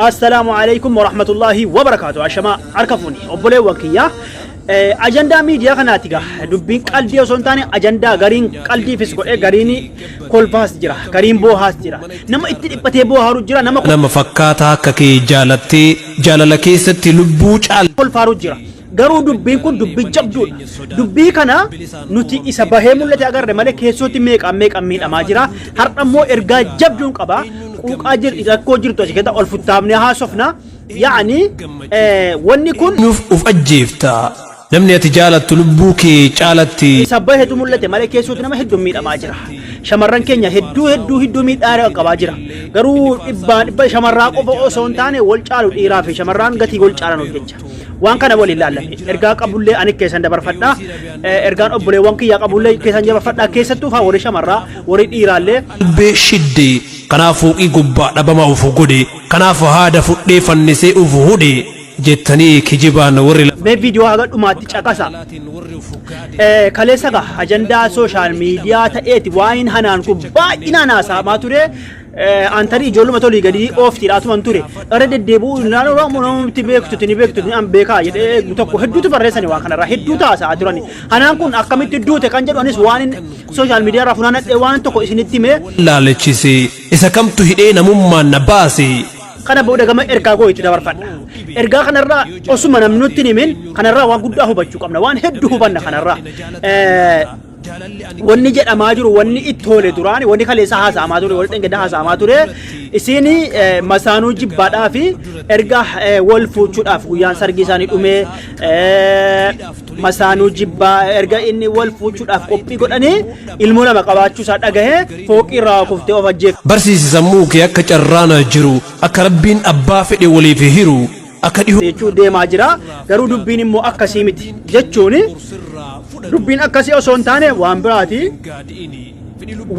Assalaamu alaikum warahmatullaahi wabarakaatu. Ashamaa harka fuuni obboleewwan kiyyaa. Ajandaa miidiyaa kanaati gaa dubbiin qaldii osoo hin taane ajandaa gariin qaldiifis godhee gariin kolfaas jira, gariin boohaas jira, nama itti dhiphatee boohaaru jira, nama Nama fakkaataa akka kee jaalattee jaalala keessatti lubbuu caal. kolfaaru jira. Garuu dubbiin kun dubbii jabduudha. Dubbii kana nuti isa bahee mul'ate agarre malee keessootti meeqaan meeqaan miidhamaa jira. Har'a immoo ergaa jabduun qaba. Quuqaa jirti, rakkoo jirtu achi keessa ol futtaafnee haasofna. Yaani wanni kun Eenyuuf of ajjeefta? Namni ati jaalattu lubbuu kee caalatti. Isa bahetu mul'ate malee keessootti nama hedduun miidhamaa jira. Shamarran keenya hedduu hedduu hedduu miidhaa qaqqabaa jira. Garuu dhibbaan dhibba shamarraa qofa osoo hin taane wal caalu, dhiiraa fi shamarraan gatii wal caalan hojjecha. Waan kana waliin laallame. Ergaa qabullee ani keessan dabarfadha. Ergaan obboleewwan kiyyaa qabullee keessan dabarfadha. Keessattuu faa warri shamarraa, warri dhiiraallee. Albee shiddee kanaaf fooqii gubbaa dhabama ufu godhe, kanaaf haada fudhee fannisee ufu hudhe jettanii kijibaan warri. Mee viidiyoo haga dhumaatti caqasa. Kaleessa gaa ajandaa social media ta'eeti waa'een hanaan kun baay'inaan haasa'amaa ture. Antarii ijoolluma tolii gadi ooftiidha tuman ture. Irra deddeebi'uu ilaaluu namatti beektuti ni beektuti an beekaa jedhee tokko hedduutu barreessani, waan kanarraa hedduu taasisaa turani. Hanaan kun akkamitti duute kan jedhu anis waan social media irraa funaanadhee waan tokko isinitti himee. Laalchise isa kamtu hidhee namummaan na baase. Kana booda gama ergaa koo itti dabarfadha. Ergaa kanarraa osuma namni nutti hin himin kanarraa waan guddaa hubachuu qabna. Waan hedduu hubanna kanarraa. Wanni jedhamaa jiru, wanni itti toole duraan, wanni kaleessa haasa'amaa ture, wanni dhengedda haasa'amaa ture, isiin masaanuu jibbaadhaa fi erga wal fuuchuudhaaf guyyaan sargii isaanii dhumee, masaanuu jibbaa erga inni wal fuuchuudhaaf qophii godhanii ilmoo lama qabaachuu isaa dhagahee fooqii irraa kuftee of ajjeefte. Barsiisi sammuu kee akka carraana jiru, akka Rabbiin abbaa fedhe waliif hiru, akka dhihoo. Jechuu deemaa jira. Garuu dubbiin immoo akkasii miti jechuun, dubbiin akkasii osoo hin taane waan biraati.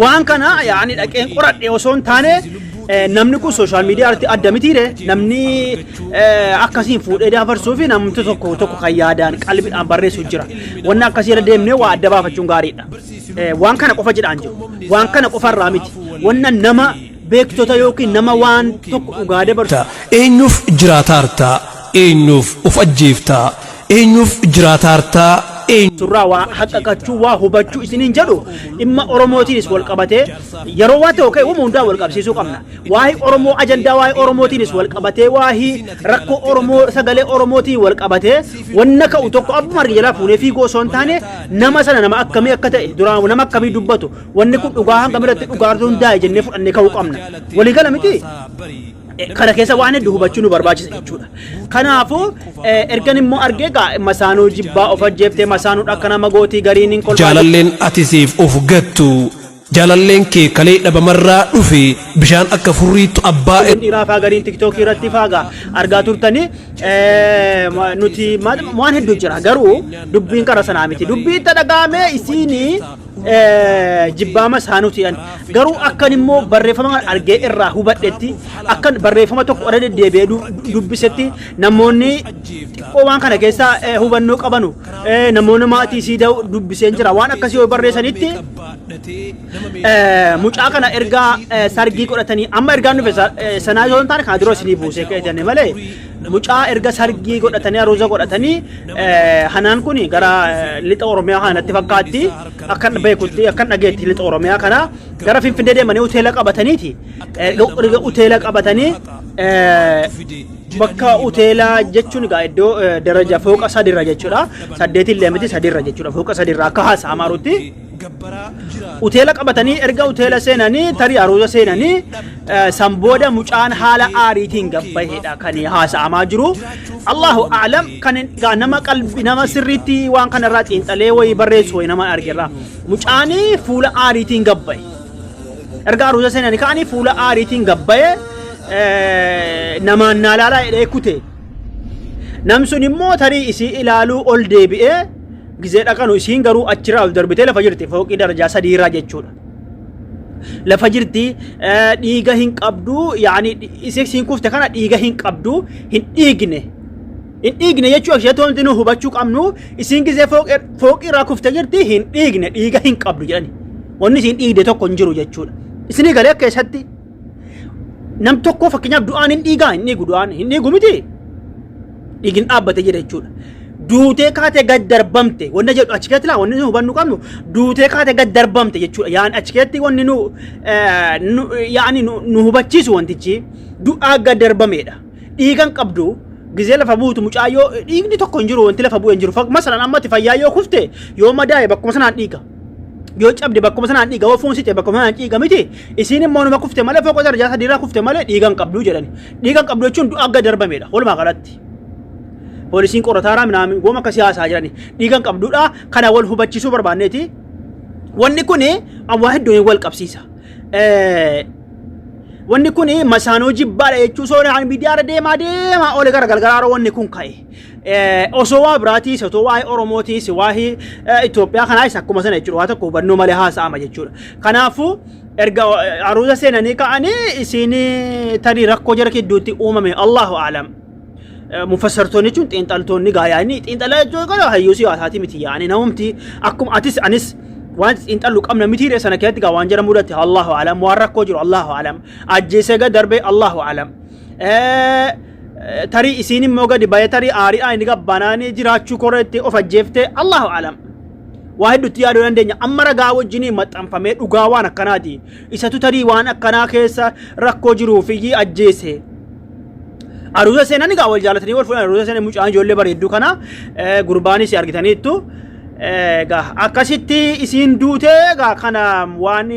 Waan kana yaani dhaqeen qoradhe osoo hin taane, namni kun social media irratti adda mitiire, namni akkasiin fuudhee dabarsuu fi namni tokko tokko kan yaadaan qalbiidhaan barreessu jira. Wanni akkasii irra deemnee waa adda baafachuun gaariidha. Waan kana qofa jedhaan jiru. Waan kana qofarraa miti. Wanna nama beektota yookiin nama waan tokko dhugaa dabarsu. Eenyuuf jiraataarta? Eenyuuf of ajjeefta? Eenyuuf jiraataarta? Surraa waa haqqaqachuu, waa hubachuu isiniin jedhu, dhimma Oromootiinis wal qabatee yeroo waa ta'u ka'e uuma hundaa wal qabsiisuu qabna. Waa'ee Oromoo, ajandaa waa'ee Oromootiinis wal qabatee, waa'ee rakkoo Oromoo, sagalee Oromootiin wal qabatee wanna ka'u tokko abbuma arge jalaa fuunee fiiguu osoo hin taane, nama sana nama akkamii akka ta'e duraan, nama akkamii dubbatu, wanni kun dhugaa hangam irratti dhugaa hundaa'e jennee fudhannee ka'uu qabna. Waliigala miti? Kana keessa waan hedduu hubachuu nu barbaachisa jechuudha. Kanaafuu ergan immoo argee gaa masaanuu jibbaa of ajjeeftee, masaanuun akka nama gootii, gariin hin kolfaa. Jaalalleen ati siif of gattu, jaalalleen kee kalee dhabamarraa dhufe bishaan akka furriittu abbaa. Dhiiraa faa gariin TikTokii irratti faagaa argaa turtanii nuti waan hedduu jira, garuu dubbiin qara sanaa miti. Dubbii itti dhaga'ame isiinii jibbaa masaanuuti. Garuu akkan immoo barreeffama kana argee irraa hubadhetti, akkan barreeffama tokko irra deddeebi'ee dubbisetti, namoonni xiqqoo waan kana keessa hubannoo qabanu, namoonni maatii isii dubbiseen jira, waan akkasii yoo barreessanitti, mucaa kana ergaa sargii godhatanii, amma ergaan dhufe sanaa yoo hin taane kana dura isinii buusee ka'e malee, mucaa erga sargii godhatanii, aruuza godhatanii, hanaan kun gara lixa Oromiyaa kanatti fakkaatti akkan beekutti, akkan dhageetti, lixa Oromiyaa kana gara Finfinnee deemanii hoteela qabataniiti. Erga hoteela qabatanii, bakka hoteelaa jechuun egaa iddoo daraja fooqa sadirra jechuudha. Saddeetillee miti, sadirra jechuudha. Fooqa sadirra akka haasa'amaa jirutti. Hoteela qabatanii erga hoteela seenanii, tarii aruuza seenanii, san booda mucaan haala aariitiin gabbaheedha kan haasa'amaa jiru. Allahu a'lam. Kan egaa nama qalbi nama sirriitti waan kanarraa xiinxalee wayii barreessu wayii nama argerra. Mucaan fuula aariitiin gabbahe. Erga aruuza seenanii ka'anii fuula aariitiin gabbahe, namaan naa laalaa jedhee kute. Nam sun immoo tarii isii ilaaluu ol deebi'ee gizee dhaqanu, isiin garuu achirraa ol darbitee lafa jirti, fooqii darajaa sadiirraa jechuudha. Lafa jirti, dhiiga hin qabdu, yaani isiin kufte kana dhiiga hin qabdu, hin dhiigne. Hin dhiigne jechuu isheetti wanti nu hubachuu qabnu, isiin gizee fooqii irraa kufte jirti, hin dhiigne, dhiiga hin qabdu jedhani. Wanni isiin dhiigde tokko hin jiru jechuudha. Isinii galee keessatti. Nam tokko fakkeenyaaf du'aan hin dhiigaa hin dhiigu du'aan hin dhiigu miti. Dhiigni dhaabbate jedha jechuudha. Duutee kaatee gad darbamte wanna jedhu achi keessatti laa wanni nu hubannu qabnu duutee kaatee gad darbamte jechuudha. Yaan achi keessatti wanni nu yaani nu hubachiisu wantichi du'aa gad darbameedha. Dhiigan qabdu gizee lafa buutu mucaayyoo dhiigni tokko hin jiru wanti lafa bu'e hin jiru. Masalan amma ati fayyaa yoo kufte yoo madaa'e bakkuma sanaan dhiiga. Yoo cabde bakkuma sanaan dhiiga yoo foon sixe bakkuma sanaan dhiiga miti. Isiin immoo numa kufte malee fooqa darajaa sadiirraa kufte malee dhiiga hin qabdu jedhani. Dhiiga hin qabdu jechuun du'aa gad darbameedha walumaa galatti. Poolisiin qorataaraa minaamin gooma akkasii haasaa jirani. Dhiiga hin qabduudha kana wal hubachiisuu barbaanneeti. Wanni kun waa hedduun wal qabsiisa. Wanni kun masaanoo jibbaadha jechuu sooraan miidiyaarra deemaa deemaa oole gara galgalaarra wanni kun ka'e. Osoo waa biraatiis otoo waa'ee Oromootiis waa'ee Itoophiyaa kanaas akkuma sana jechuudha waa tokko hubannoo malee haasa'ama jechuudha. Kanaafuu erga aruuza seenanii ka'anii isiin tarii rakkoo jara gidduutti uumame Allahu a'lam. Mufassartoonni jechuun xiinxaltoonni gaa yaa'anii xiinxalaa jechuun kana hayyuu siyaasaati miti yaa'anii namumti akkuma atis anis waan xiinxallu qabna miti sana keessatti gaa waan jara mudate Allahu a'lam waan rakkoo jiru Allahu a'lam ajjeesee gad darbee Allahu a'lam. Tarii isiin immoo gadi bahee tarii aariidhaan inni gabbanaanii jiraachuu koreetti of ajjeeftee Allahu a'lam. Waa hedduutti yaaduu dandeenya. Amma ragaa wajjiniin maxxanfamee dhugaa waan akkanaati. Isatu tarii waan akkanaa keessa rakkoo jiruuf iyyii ajjeese. Aruuza seenan egaa wal jaalatanii wal fuudhan aruuza seenan mucaan ijoollee bareedduu kana gurbaanis argitaniittu. Egaa akkasitti isiin duutee egaa kana waan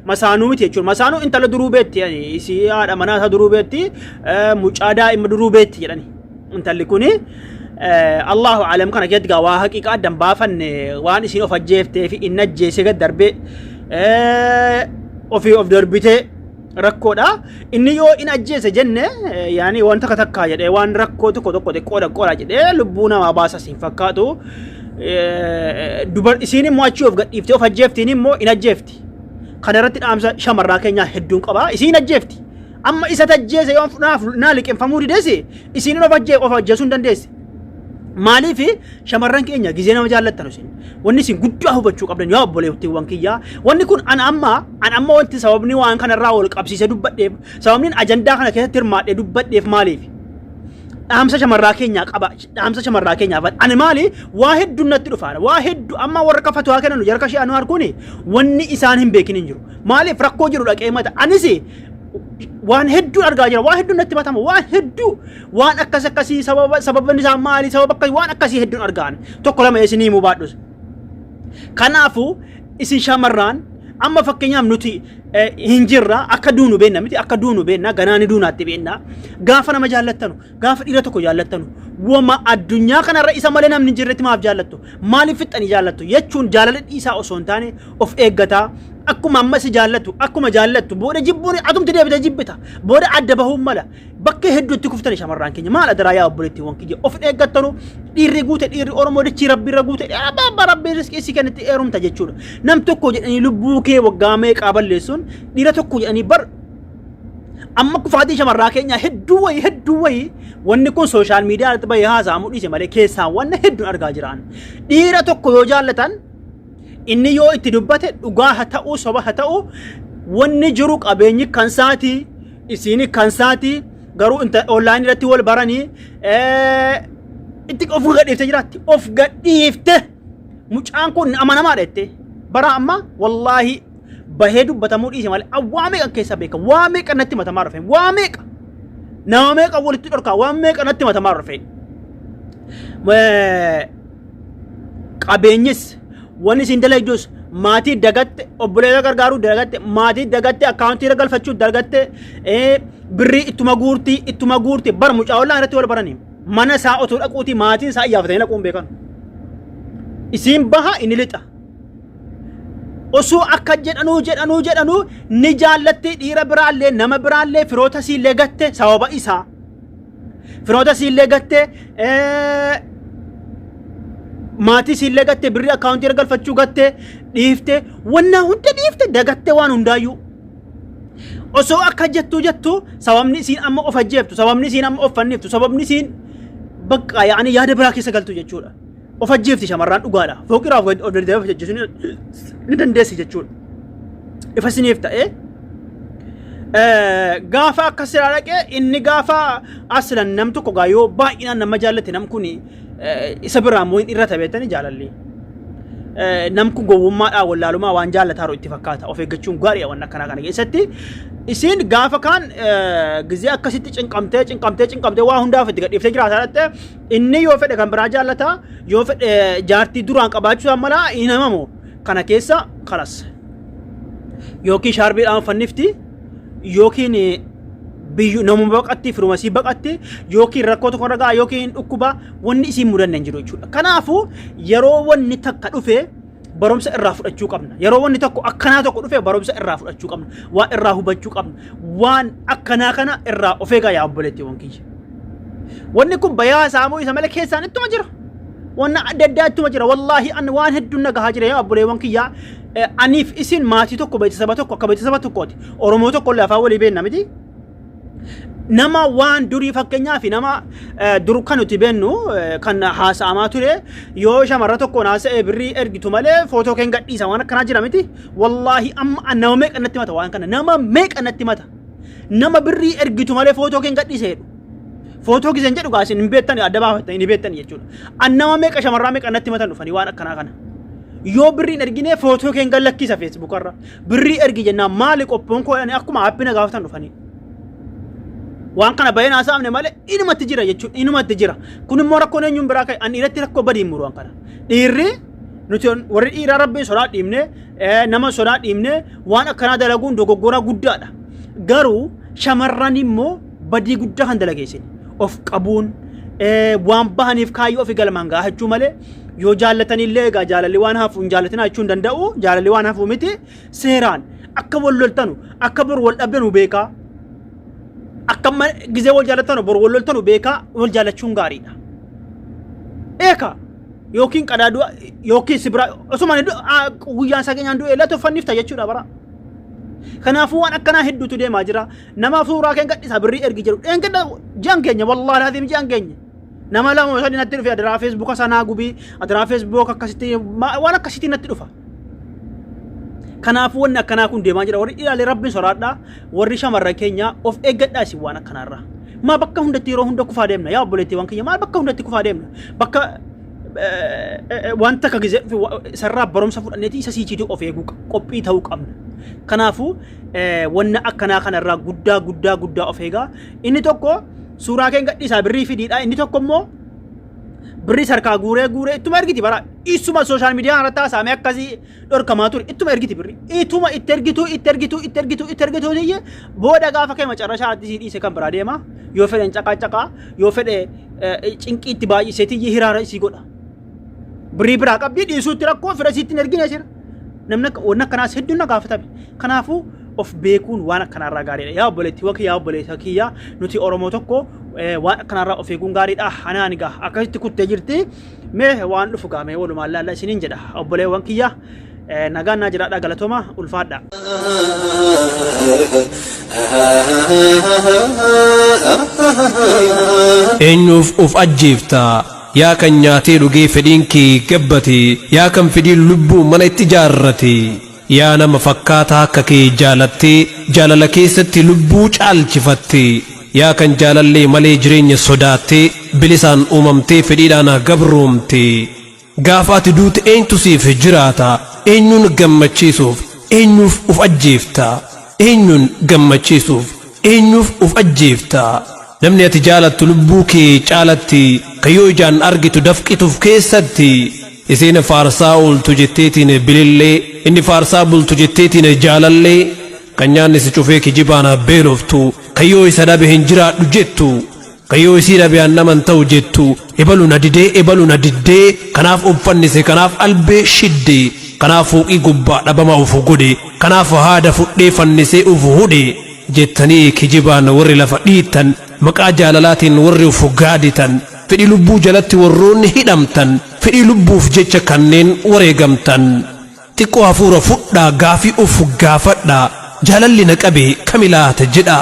masaanuu miti jechuudha. Masaanuu intala duruu beetti isii haadha manaa isaa duruu beetti mucaa daa'ima duruu beetti jedhani. Intalli kuni Allahu alam kana keessatti gaa waa haqiiqaa addan baafanne waan isiin of ajjeeftee fi inni ajjeesee gad darbee ofii of darbitee rakkoodha. Inni yoo in ajjeese jenne yaani waan takka takkaa jedhee waan rakkoo tokko tokko xiqqoodha xiqqoodha jedhee lubbuu namaa baasas hin fakkaatu. Dubar isiin immoo achii of gadhiiftee of ajjeeftiin immoo in ajjeefti. Kana irratti dhaamsa shamarraa keenyaa hedduun qaba. Isiin ajjeefti. Amma isa tajjeese yoo naaf naa liqimfamuu dideesi isiin of ajjee of ajjeesuu hin dandeessi. Maaliif shamarran keenya gizee nama jaallattan isin wanni isin guddaa hubachuu qabdan yaa obboleettiiwwan kiyyaa wanni kun an amma an amma wanti sababni waan kanarraa wal qabsiisee dubbadheef sababni ajandaa kana keessatti hirmaadhee dubbadheef maaliif dhaamsa shamarraa keenyaa qaba dhaamsa shamarraa keenyaaf ani maali waa hedduu natti dhufaadha waa hedduu amma warra ka fatwaa kennan jarka shee anuwaar kuni wanni isaan hin beekin hin jiru maaliif rakkoo jiru dhaqee mata anis waan hedduu argaa jira waan hedduu natti matama waan hedduu waan akkas akkasii sababa sababni isaa maali sababa akkasii waan akkasii hedduun argaan tokko lama isinii himuu baadhus kanaafuu isin shamarraan amma fakkeenyaaf nuti hin jirra akka duunu beenna miti akka duunu beenna ganaa ni duunaatti beenna gaafa nama jaallattanu gaafa dhiira tokko jaallattanu wama addunyaa kanarra isa malee namni hin jirretti maaf jaallattu maaliif fixxanii jaallattu jechuun jaalala dhiisaa osoo hin taane of eeggataa akkuma amma si jaallatu akkuma jaallattu booda jibbuun atumti deebite jibbita booda adda bahuun mala bakka hedduutti kuftani shamarraan keenya maal adaraa yaa obboleettiiwwan kiyya of eeggattanu dhiirri guute dhiirri Oromoo dachii rabbiirra guute abbaa rabbii riskii si kennetti heerumta jechuudha nam tokko jedhanii lubbuu kee waggaa meeqaa balleessuun dhiira tokko jedhanii bar amma kufaatii shamarraa keenyaa hedduu wayii hedduu wayii wanni kun sooshaal miidiyaa irratti bahee haasa'amuu dhiise malee keessaa wanna hedduun argaa jiraan dhiira tokko yoo jaallatan inni yoo itti dubbate dhugaa haa ta'uu soba haa ta'uu wanni jiru qabeenyi kan saati isiin kan saati garuu onlaayinii irratti wal baranii itti of gadhiifte jiraatti of gadhiifte mucaan kun amanamaadha jette bara amma wallaahi bahee dubbatamuu dhiise malee waa meeqa keessa beeka waa meeqa natti matamaa dhufe waa meeqa nama meeqa walitti dhorkaa waa meeqa natti matamaa dhufe qabeenyis wanni isin dalagdus maatii dagatte obboleessa gargaaruu dagatte maatii dagatte akkaawuntii irra galfachuu dagatte birrii ittuma guurtii ittuma guurtii bar mucaa ollaan irratti wal baranii mana isaa otoo dhaquutii maatiin isaa iyyaafatanii dhaquun beekan isiin baha inni lixa osoo akka jedhanuu jedhanuu jedhanuu ni jaallatti dhiira biraallee nama biraallee firoota isiillee gatte sababa isaa Firoota siillee gattee maatii siillee gattee birrii akkaawuntii irra galfachuu gattee dhiiftee wannaa hunda dhiifte dagattee waan hundaayyuu. Osoo akka jettuu jettu sababni isiin amma of ajjeeftu sababni isiin amma of fanniftu sababni isiin bakka yaa'anii yaada biraa keessa galtu jechuudha. Of ajjeefti shamarraan dhugaadha. Fooqiraa of danda'ee of ajjeesuu ni dandeessi jechuudha. Ifa isiniif ta'ee Gaafa akkas silaa dhaqee inni gaafa aslan nam tokko gaa yoo baay'inaan nama jaallate nam kun isa biraa immoo hin irrata beektanii jaalalli. Nam kun gowwummaadhaa wallaalumaa waan jaallataaru itti fakkaata of eeggachuun gaariidha waan akkanaa kana keessatti. Isiin gaafa kaan gizee akkasitti cinqamtee cinqamtee cinqamtee waa hundaaf itti gadhiiftee jiraataa dhatte inni yoo fedhe kan biraa jaallata yoo fedhe jaartii duraan qabaachuu isaan mala hin hamamu kana keessa kalas. Yookiin shaarbiidhaan fannifti yookiin biyyu namuma baqatti firumasii baqatti yookiin rakkoo tokko irra ga'a yookiin dhukkuba wanni isiin mudanne hin jiru jechuudha. Kanaafuu yeroo wanni takka dhufe barumsa irraa fudhachuu qabna. Yeroo wanni tokko akkanaa tokko dhufe barumsa irraa fudhachuu qabna. Waa irraa hubachuu qabna. Waan akkanaa kana irraa of eegaa yaa obboleettiiwwan kiyya. Wanni kun bayaa saamuu isa malee keessaan ittuma jira. Wanna adda addaa ittuma jira. Wallaahi an waan hedduun na gahaa jira yaa obboleewwan kiyyaa. Aniif isin maatii tokko beeksisa tokko akka beeksisa tokkooti. Oromoo tokko illee afaan walii beenna miti. Nama waan durii fakkeenyaaf nama dur kan nuti beennu kan haasa'amaa ture yoo shamarra tokkoon haasa'e birrii ergitu malee footoo keen gadhiisa waan akkanaa jira miti. Wallaahi amma nama meeqa natti mata waan kana nama meeqa natti mata. Nama birrii ergitu malee footoo keen gadhiisa jedhu. Footoo giseen jedhu gaa isin hin beektan adda baafattan hin beektan jechuudha. An nama meeqa shamarraa meeqa natti matan dhufanii waan akkanaa kana. Yoo birrii hin ergine footoo keen gad lakkisa feesbuukarra. Birrii ergi jennaan maali qophoon koo jedhanii akkuma aappii na gaafatan dhufanii. Waan kana baay'een haasa'amne malee inumatti jira jechuudha. Inumatti jira. Kun immoo rakkoon eenyuun biraa ka'e an dhiiratti rakkoo badii hin muru waan kana. Dhiirri nuti warri dhiiraa rabbiin sodaa dhiibne nama sodaa dhiibne waan akkanaa dalaguun dogoggora guddaadha. Garuu shamarran immoo badii guddaa kan dalageessin of qabuun waan bahaniif kaayyoo ofii galmaan gaahachuu malee yoo jaallatanillee egaa jaalalli waan hafu hin jaallatinaa jechuu hin danda'u jaalalli waan hafu miti seeraan akka wal loltanu akka bor wal dhabdanu beekaa akka gizee wal jaallattanu bor wal loltanu beekaa wal jaallachuun gaariidha. Eeka yookiin qadaa du'a yookiin si biraa osuma guyyaan isaa keenyaan du'e illee tuffannifta jechuudha bara. Kanaafuu waan akkanaa hedduutu deemaa jira. Nama suuraa keen gadhisaa birrii ergi jedhu. Dheengadda ji'an keenya wallaahi laaziim ji'an keenya. Nama lama sadi natti dhufe adaraa feesbuuka sanaa gubii adaraa feesbuuka akkasitti waan akkasitti natti dhufa. Kanaafuu wanni akkanaa kun deemaa jira. Warri ilaalee rabbiin soraadhaa warri shamarran keenya of eeggadhaa isin waan akkanaarraa. Maa bakka hundatti yeroo hunda kufaa deemna yaa obboleettiiwwan kiyya maal bakka hundatti kufaa deemna. Bakka wanta akka gizee isarraa barumsa fudhanneeti isa siichiitu of eeguu qophii ta'uu qabna. Kanaafuu wanna akkanaa kanarraa guddaa guddaa guddaa of eegaa. Inni tokko suuraa keen gadhiisaa birrii fidiidha. Inni tokko immoo birrii sarkaa guuree guuree ittuma ergiti bara isuma sooshaal miidiyaa irratti haasa'amee akkasii dhorkamaa ture ittuma ergiti birrii ittuma itti ergituu itti ergituu itti ergituu itti ergituu tiyye booda gaafa kee macarrashaa irratti sii dhiise kan biraa deema yoo fedhe hin caqaa caqaa yoo fedhe cinqii itti baay'isee tiyye hiraara isii godha. Birrii biraa qabdii dhiisuutti rakkoo fira isiitti hin ergine jira. Namni akka wanni akkanaas hedduun na gaafatame. Kanaafuu of beekuun waan akkanaarraa gaariidha. Yaa obboleettii wakii yaa obboleessa kiyya nuti Oromoo tokko waan akkanaarraa of eeguun gaariidha. Anaan egaa akkasitti kuttee jirti. Mee waan dhufu gaamee walumaan laalla isiniin jedha. Obboleewwan kiyya nagaan naa jiraadha galatooma ulfaadha. Eenyuuf of ajjeefta? Yaa kan nyaatee dhugee fedhiin kee gabbate, yaa kan fedhiin lubbuu mana itti ijaarrate, yaa nama fakkaataa akka kee jaalattee jaalala keessatti lubbuu caalchifatte, yaa kan jaalallee malee jireenya sodaattee bilisaan uumamtee fedhiidhaan gabroomte. Gaafa ati duute eenytu siif jiraata? Eenyuun gammachiisuuf eenyuuf uf ajjeefta? Eenyuun gammachiisuuf eenyuuf uf ajjeefta? Namni ati jaalattu lubbuu kee caalatti kan yoo ijaan argitu dafqituuf keessatti isiin faarsaa ooltu jetteetiin bilillee inni faarsaa bultu jetteetiin jaalallee kan nyaanni si cufee kijibaan beeloftu kan yoo isa dhabe hin jiraadhu jettu kan yoo isii dhabe an nama hin ta'u jettu ebalu na didee ebalu na diddee kanaaf of fannise kanaaf albee shidde kanaaf fooqii gubbaa dhabama of godhe kanaaf haada fudhee fannisee of hudhe jettanii kijibaan warri lafa dhiittan maqaa jaalalaatiin warri of gaaditan fedhii lubbuu jalatti warroonni hidhamtan fedhii lubbuuf jecha kanneen wareegamtan xiqqoo hafuura fudhaa gaafii of gaafadhaa jaalalli na qabe kami laata jedhaa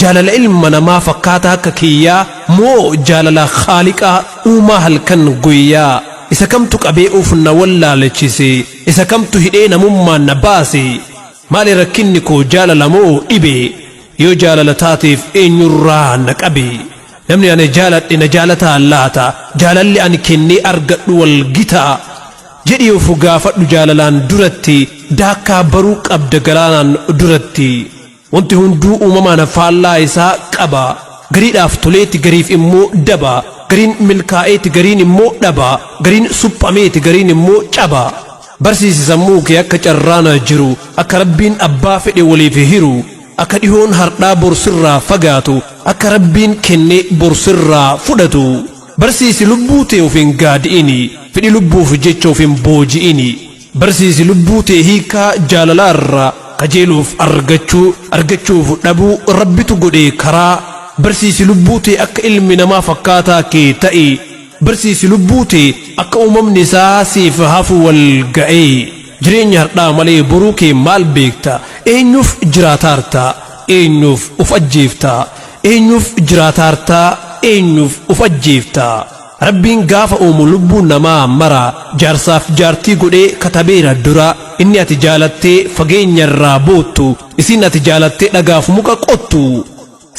jaalala ilma namaa fakkaataa akka kiyyaa moo jaalala khaaliqaa uumaa halkan guyyaa isa kamtu qabee of na wallaalchise isa kamtu hidhee namummaan na baase maali rakkinni koo jaalala moo dhibe. Yoo jaalala taateef eenyurraa na qabe? Namni ani jaaladhe na jaalataa laata? Jaalalli ani kennee argadhu wal gitaa? Jedhii of gaafadhu jaalalaan duratti, daakkaa baruu qabda galaanaan duratti. Wanti hunduu uumamaan faallaa isaa qaba. Gariidhaaf toleeti gariif immoo daba. Gariin milkaa'eeti gariin immoo dhaba. Gariin suphameeti gariin immoo caba. Barsiisi sammuu kee akka carraan jiru, akka Rabbiin abbaa fedhe waliif hiru, akka dhihoon hardhaa bor sirraa fagaatu, akka Rabbiin kennee bor sirraa fudhatu. Barsiisi lubbuu tee of hin gaadi'ini, fedhii lubbuuf jecha of hin booji'ini. Barsiisi lubbuu tee hiikaa jaalalaa irraa, kajeeluuf argachuu, argachuuf dhabuu Rabbitu godhe karaa. Barsiisi lubbuu tee akka ilmi namaa fakkaataa kee ta'i. Barsiisi lubbuu tee akka uumamni isaa siif hafu wal ga'ee. Jireenya hardhaa malee boruu kee maal beekta? Eenyuuf jiraataarta? Eenyuuf of ajjeefta? Eenyuuf jiraataarta? Eenyuuf of ajjeefta? Rabbiin gaafa uumu lubbuu namaa mara jaarsaaf jaartii godhee katabeera dura. Inni ati jaalattee fageenyarraa boottu, isiin ati jaalattee dhagaaf muka qottu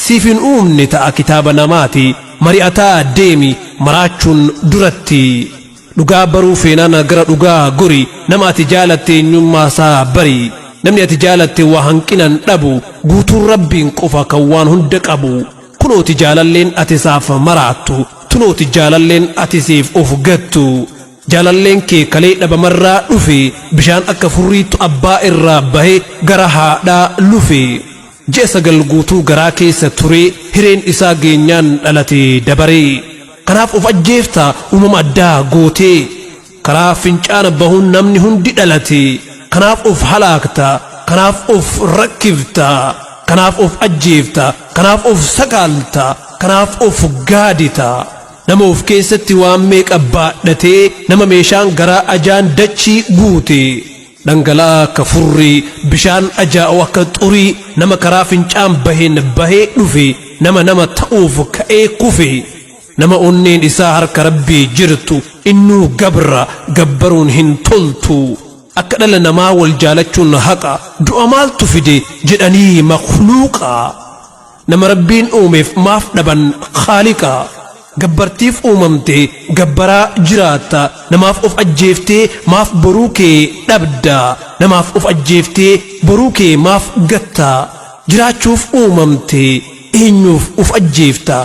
siif hin uumne ta'a kitaaba namaati. Mari'ataa deemi maraachuun duratti. Dhugaa baruu feenaan gara dhugaa gori, nama ati jaalatte eenyummaa isaa bari. Namni ati jaalatte waa hanqinan dhabu, guutuun Rabbiin qofa kan waan hunda qabu. Kunooti jaalalleen ati isaaf maraattu, tunooti jaalalleen ati siif of gattu. Jaalalleen kee kalee dhabamarraa dhufe, bishaan akka furriittu abbaa irraa bahe gara haadhaa lufe. Ji'a 9 guutuu garaa keessa turee, hireen isaa geenyaan dhalate dabaree. Kanaaf of ajjeefta uumama addaa gootee, karaa fincaana bahuun namni hundi dhalate. Kanaaf of halaakta, kanaaf of rakkifta, kanaaf of ajjeefta, kanaaf of sakaalta, kanaaf of gaadita. Nama of keessatti waan meeqa baadhatee, nama meeshaan garaa ajaan dachii guute. Dhangala'aa akka furrii, bishaan ajaa'u akka xurii, nama karaa fincaan baheen bahee dhufe, nama nama ta'uuf ka'ee kufe. Nama onneen isaa harka Rabbii jirtu, innuu gabra, gabbaruun hin toltu. Akka dhala namaa wal jaalachuun haqa, du'a maaltu fide jedhanii makhluuqa. Nama Rabbiin uumeef maaf dhaban khaaliqa? Gabbartiif uumamte gabbaraa jiraatta, namaaf of ajjeeftee maaf boruu kee dhabda? Namaaf of ajjeeftee boruu kee maaf gatta? Jiraachuuf uumamte eenyuuf of ajjeefta?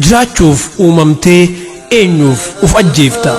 Jiraachuuf uumamtee eenyuuf of ajjeefta?